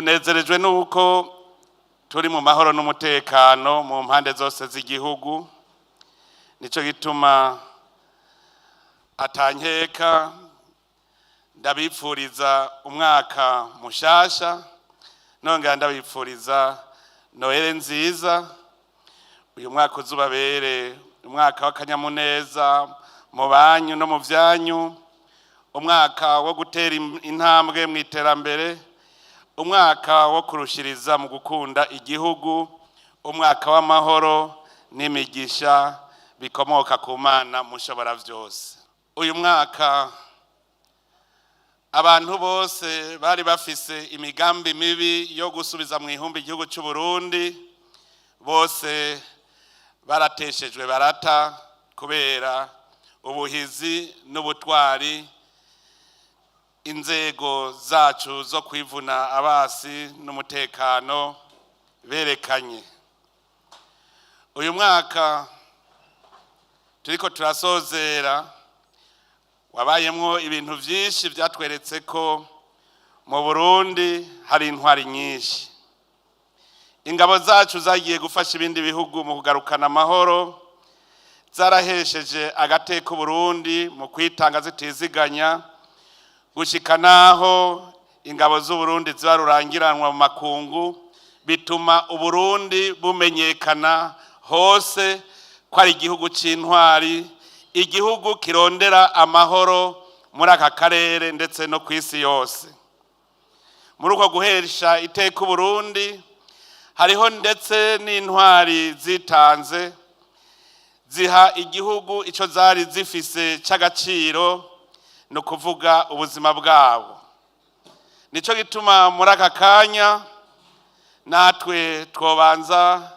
Tunezerejwe nuko turi mu mahoro n'umutekano mu mpande zose z'igihugu. Nico gituma atankeka ndabipfuriza umwaka mushasha, nongera ndabipfuriza Noheli nziza. Uyu mwaka uzubabere umwaka w'akanyamuneza mu banyu no mu vyanyu, umwaka wo gutera intambwe mu iterambere, umwaka wo kurushiriza mu gukunda igihugu, umwaka w'amahoro n'imigisha bikomoka ku Mana mushobora vyose. Uyu mwaka abantu bose bari bafise imigambi mibi yo gusubiza mu ihumbi igihugu cy'u Burundi, bose barateshejwe barata kubera ubuhizi n'ubutwari inzego zacu zo kwivuna abasi n'umutekano berekanye. Uyu mwaka turiko turasozera wabayemwo ibintu vyinshi vyatweretse ko mu Burundi hari intwari nyinshi. Ingabo zacu zagiye gufasha ibindi bihugu mu kugarukana amahoro, zarahesheje agateka Burundi mu kwitanga zitiziganya, gushika naho ingabo z'Uburundi ziba rurangiranwa mu makungu, bituma Uburundi bumenyekana hose ko ari igihugu c'intwari, igihugu kirondera amahoro muri aka karere ndetse no ku isi yose. Muri uko guhesha iteka Uburundi, hariho ndetse n'intwari zitanze ziha igihugu ico zari zifise c'agaciro, ni ukuvuga ubuzima bwabo. Nico gituma muri aka kanya natwe twobanza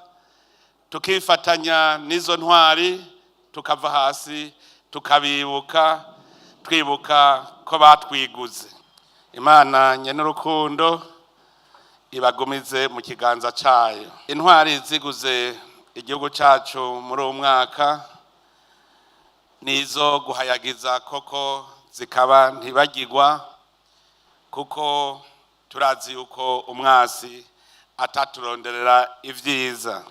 tukifatanya n'izo ntwari, tukava hasi tukabibuka, twibuka ko batwiguze. Imana nyenurukundo ibagumize mu kiganza cayo. Intwari ziguze igihugu cacu muri uwu mwaka nizo guhayagiza koko, zikaba ntibagirwa, kuko turazi yuko umwasi ataturonderera ivyiza.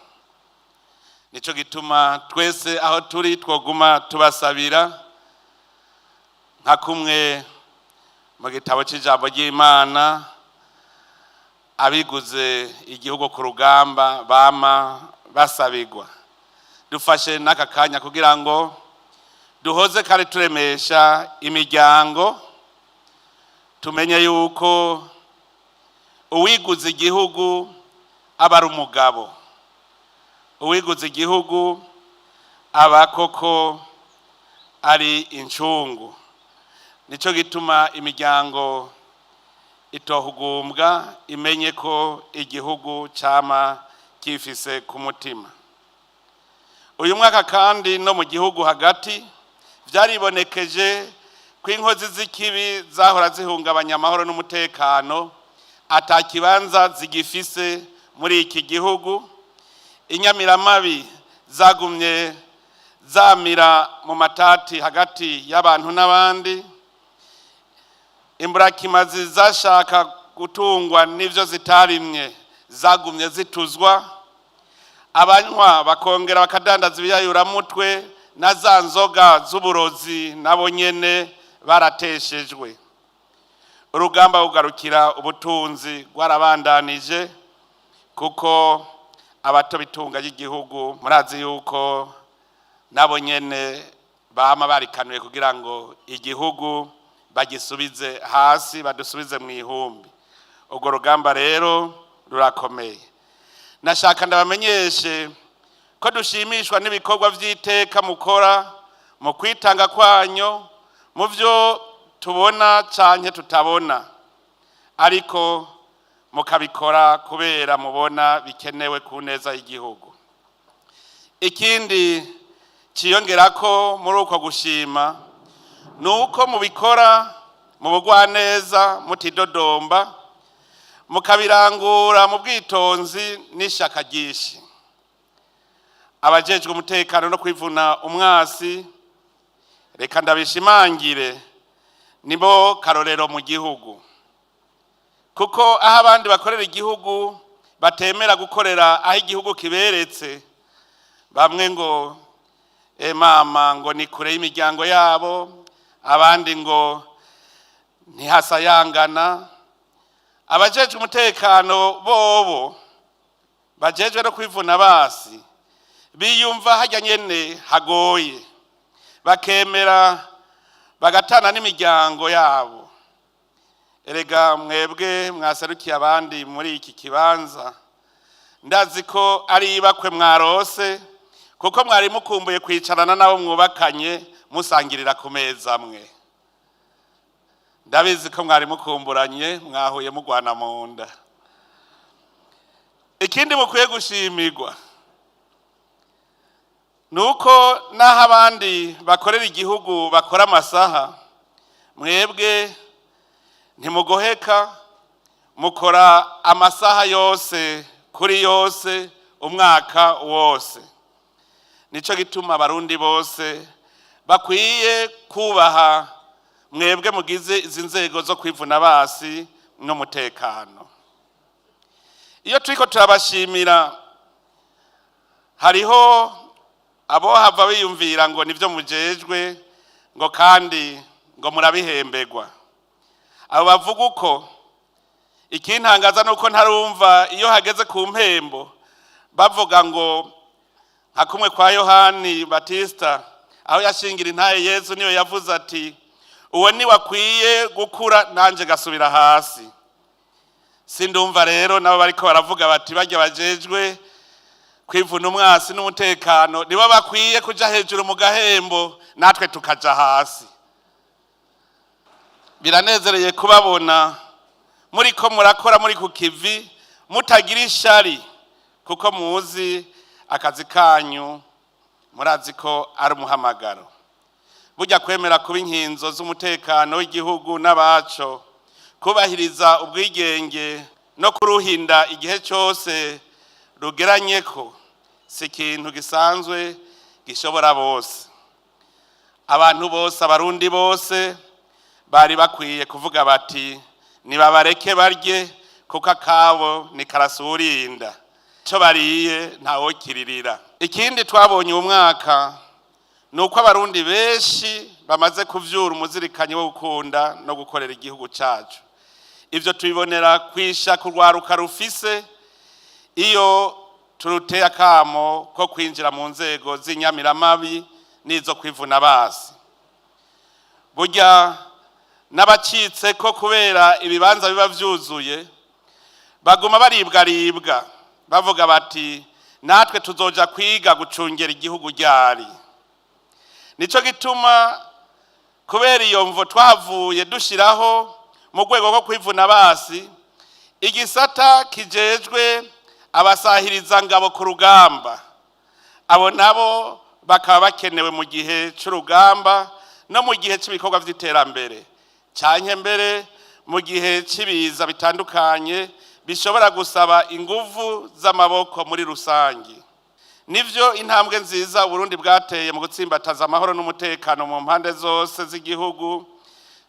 Nico gituma twese aho turi twoguma tubasabira, nka kumwe mu gitabo c'ijambo ry'Imana abiguze igihugu ku rugamba bama basabigwa. Dufashe n'aka kanya kugira ngo duhoze kandi turemesha imiryango, tumenye yuko uwiguze igihugu aba ari umugabo, uwiguze igihugu aba koko ari incungu. Nico gituma imiryango itohugumbwa, imenye ko igihugu cama kifise ku mutima. Uyu mwaka kandi no mu gihugu hagati vyaribonekeje ko inkozi z'ikibi zahora zihungabanya amahoro n'umutekano ata kibanza zigifise muri iki gihugu. Inyamiramabi zagumye zamira mu matati hagati y'abantu n'abandi, imburakimazi zashaka gutungwa n'ivyo zitarimye zagumye zituzwa, abanywa bakongera bakadandaza ibiyayuramutwe na za nzoga z'uburozi nabo nyene barateshejwe. Urugamba rugarukira ubutunzi rwarabandanije, kuko abato bitunga y'igihugu murazi yuko nabo nyene bama barikanuye kugira ngo igihugu bagisubize hasi, badusubize mu ihumbi. Urwo rugamba rero rurakomeye. Nashaka ndabamenyeshe ko dushimishwa n'ibikorwa vy'iteka mukora mu kwitanga kwanyu, mu vyo tubona canke tutabona, ariko mukabikora kubera mubona bikenewe ku neza y'igihugu. Ikindi ciyongera ko muri uko gushima ni uko mubikora mu bugwaneza, mutidodomba, mukabirangura mu bwitonzi n'ishaka ryinshi. Abajejwe umutekano no kwivuna umwasi, reka ndabishimangire, nibo karorero mu gihugu. Kuko aho abandi bakorera igihugu batemera gukorera aho igihugu kiberetse, bamwe ngo "E mama", ngo ni kure y'imiryango yabo, abandi ngo ntihasayangana. Abajejwe umutekano bobo bajejwe no kwivuna basi biyumva hajya nyene hagoye, bakemera bagatana n'imiryango yabo. Erega mwebwe mwaserukiye abandi muri iki kibanza, ndazi ko ari ibakwe mwarose, kuko mwari mukumbuye kwicarana n'abo mwubakanye, musangirira ku meza amwe. Ndabizi ko mwari mukumburanye, mwahuye mugwana mu nda. Ikindi mukwiye gushimirwa ni uko n'aho abandi bakorera igihugu bakora amasaha, mwebwe ntimugoheka, mukora amasaha yose kuri yose, umwaka wose. Nico gituma Abarundi bose bakwiye kubaha mwebwe mugize izi nzego zo kwivuna basi n'umutekano. Iyo turiko turabashimira, hariho abo hava biyumvira ngo nivyo mujejwe, ngo kandi ngo murabihemberwa. Abo bavuga uko, ikintangaza nuko ntarumva iyo hageze ku mpembo bavuga ngo nka kumwe kwa Yohani Batista, aho yashingira intaye Yezu, niyo yavuze ati: "Uwo ni wakwiye gukura, nanje gasubira hasi." Sindumva rero nabo bariko baravuga bati bajya bajejwe kwivuna umwasi n'umutekano nibo bakwiye kuja hejuru mu gahembo, natwe tukaja hasi. Biranezereye kubabona muri ko murakora muri ku kivi, mutagira ishari, kuko muzi akazi kanyu, murazi ko ari umuhamagaro. Burya kwemera kuba inkinzo z'umutekano w'igihugu n'abaco, kubahiriza ubwigenge no kuruhinda igihe cyose rugeranye, ko si ikintu gisanzwe gishobora bose. Abantu bose, Abarundi bose bari bakwiye kuvuga bati: "Nibabareke barye, kuko akabo ni karasurinda, icyo bariye ntawokiririra." Ikindi twabonye uyu mwaka ni uko Abarundi benshi bamaze kuvyura umuzirikanyi wo gukunda no gukorera igihugu cacu. Ivyo tubibonera kwisha kurwaruka rufise iyo turuteye akamo ko kwinjira mu nzego z'inyamiramabi n'izo kwivuna basi. Burya n'abacitse ko kubera ibibanza biba vyuzuye, baguma baribwaribwa, bavuga bati: "Natwe tuzoja kwiga gucungera igihugu ryari?" Nico gituma kubera iyo mvo twavuye dushiraho mu rwego rwo kwivuna basi igisata kijejwe abasahiriza ngabo ku rugamba. Abo nabo bakaba bakenewe mu gihe c'urugamba no mu gihe cy'ibikorwa vy'iterambere, canke mbere mu gihe cy'ibiza bitandukanye bishobora gusaba inguvu z'amaboko muri rusangi. Nivyo, intambwe nziza Burundi bwateye mu gutsimbataza amahoro n'umutekano mu mpande zose z'igihugu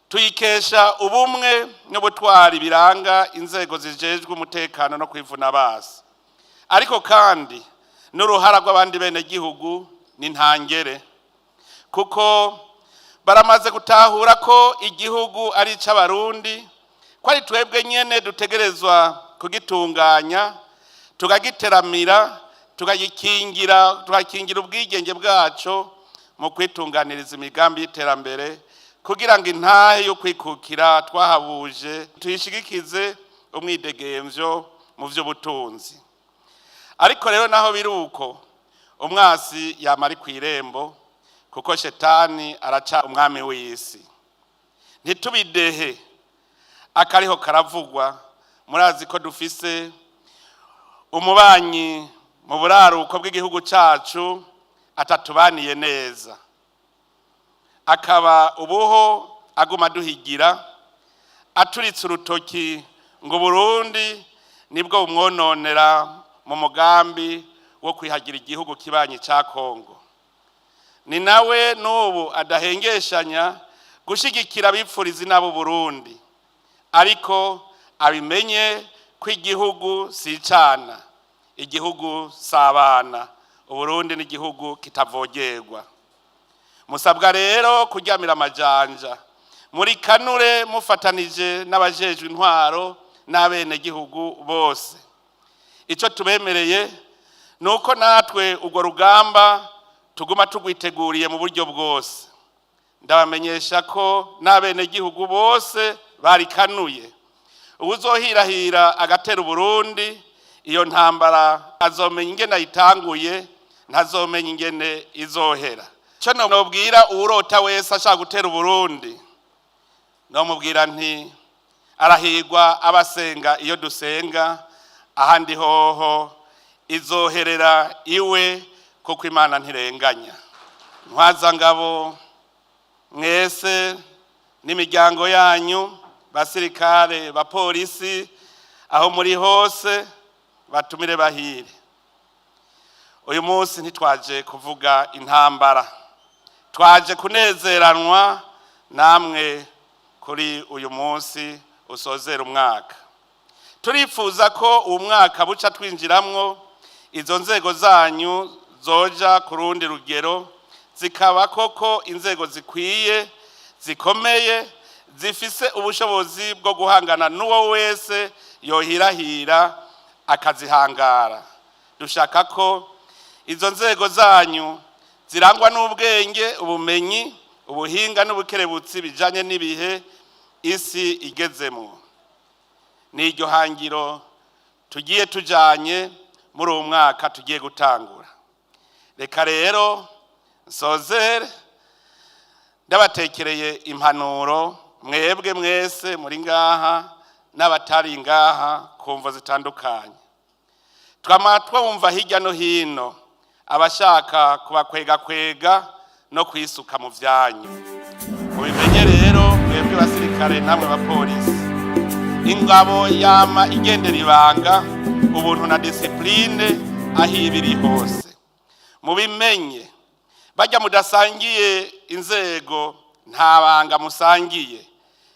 tuyikesha ubumwe n'ubutwari biranga inzego zijejwe umutekano no kwivuna basi. Ariko kandi n'uruhara rw'abandi bene gihugu ni ntangere, kuko baramaze gutahura ko igihugu ari icy'Abarundi, ko ari twebwe nyene dutegerezwa kugitunganya, tukagiteramira, tukagikingira, tugakingira ubwigenge bwaco mu kwitunganiriza imigambi y'iterambere, kugira ngo intahe yo kwikukira twahabuje tuyishigikize umwidegemvyo mu vy'ubutunzi. Ariko rero naho biri uko, umwasi yama ari kw'irembo, kuko Shetani araca umwami w'isi. Ntitubidehe akariho karavugwa. Murazi ko dufise umubanyi mu buraruko bw'igihugu cacu atatubaniye neza, akaba ubuho aguma aduhigira, aturitse urutoki ngo Burundi nibwo bumwononera mu mugambi wo kwihagira igihugu kibanyi ca Kongo. Ni nawe n'ubu adahengeshanya gushigikira abipfuriza inabo Burundi, ariko Abimenye ko igihugu si icana, igihugu si abana. Uburundi ni igihugu kitavogerwa. Musabwa rero kuryamira amajanja muri kanure, mufatanije n'abajejwe intwaro n'abenegihugu bose. Icyo tubemereye ni uko natwe urwo rugamba tuguma tugwiteguriye mu buryo bwose. Ndabamenyesha ko n'abenegihugu bose barikanuye. Uwuzohirahira agatera Uburundi, iyo ntambara azomenya ingene ayitanguye, ntazomenya ingene izohera. Icyo nobwira uwurota wese ashaka gutera Uburundi, nomubwira nti: arahigwa abasenga iyo dusenga, ahandi hoho izoherera iwe, kuko Imana ntirenganya. Ntwazangabo mwese n'imiryango yanyu, basirikare, bapolisi, aho muri hose, batumire bahire. Uyu munsi ntitwaje kuvuga intambara, twaje kunezeranwa namwe kuri uyu munsi usozera umwaka. Turifuza ko uwo mwaka buca twinjiramwo, izo nzego zanyu zoja ku rundi rugero, zikaba koko inzego zikwiye, zikomeye, zifise ubushobozi bwo guhangana n'uwo wese yohirahira akazihangara. Dushaka ko izo nzego zanyu zirangwa n'ubwenge, ubumenyi, ubuhinga n'ubukerebutsi bijanye n'ibihe isi igezemo. N'iryo hangiro tugiye tujanye muri uwo mwaka tugiye gutangura. Reka rero nsozere ndabatekereye impanuro, mwebwe mwese muri ngaha n'abatari ngaha ku mvo zitandukanye. Twama twumva hirya no hino abashaka kubakwegakwega no kwisuka mu vyanyu. Mubimenye rero, mwebwe basirikare namwe bapolisi, ingabo yama igendera ibanga, ubuntu na discipline aho iba iri hose. Mubimenye, bajya mudasangiye inzego nta banga musangiye.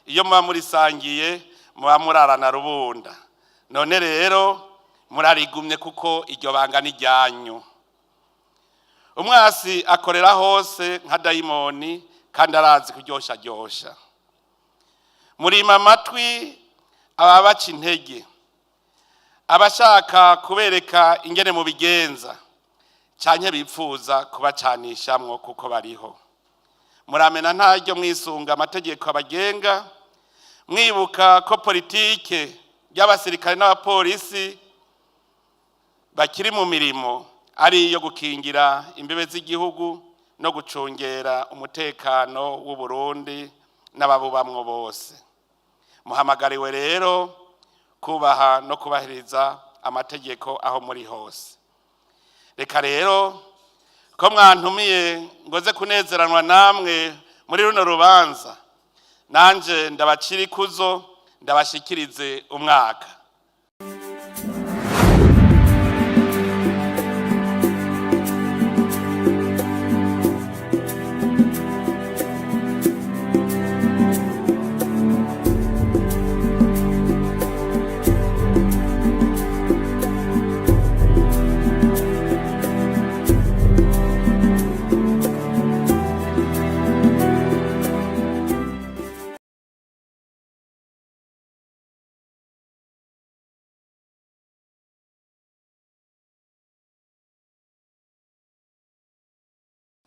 Iyo muba murisangiye, muba murarana rubunda. None rero murarigumye, kuko iryo banga ni ryanyu. Umwasi akorera hose nka dayimoni, kandi arazi kuryosharyosha. Murima amatwi ababaca intege, abashaka kubereka ingene mubigenza, canke bipfuza kubacanishamwo, kuko bariho. Muramena ntaryo mwisunga amategeko abagenga, mwibuka ko politike y'abasirikare n'abapolisi bakiri mu mirimo ari iyo gukingira imbibe z'igihugu no gucungera umutekano w'u Burundi n'ababubamwo bose. Muhamagariwe rero kubaha no kubahiriza amategeko aho muri hose. Reka rero, ko mwantumiye ngoze kunezeranwa namwe muri runo rubanza, nanje ndabacira ikuzo, ndabashikirize umwaka.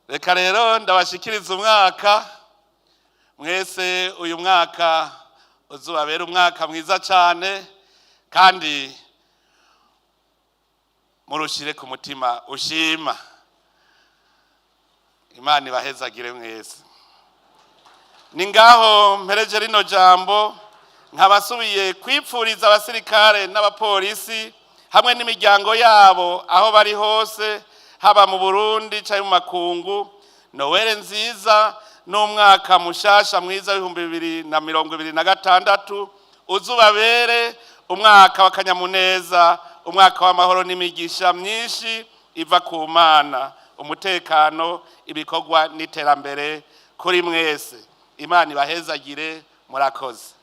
Reka rero ndabashikiriza umwaka mwese. Uyu mwaka uzubabera umwaka mwiza cyane, kandi murushire ku mutima ushima. Imana ibahezagire mwese. Ni ngaho mpereje rino jambo, nkabasubiye kwipfuriza abasirikare n'abapolisi hamwe n'imiryango yabo, aho bari hose, haba mu Burundi cyangwa mu makungu, Nowere nziza n'umwaka mushasha mwiza w'2026. Uzubabere umwaka w'akanyamuneza, umwaka w'amahoro n'imigisha myinshi iva ku Mana, umutekano, ibikorwa n'iterambere kuri mwese. Imana ibahezagire. Murakoze.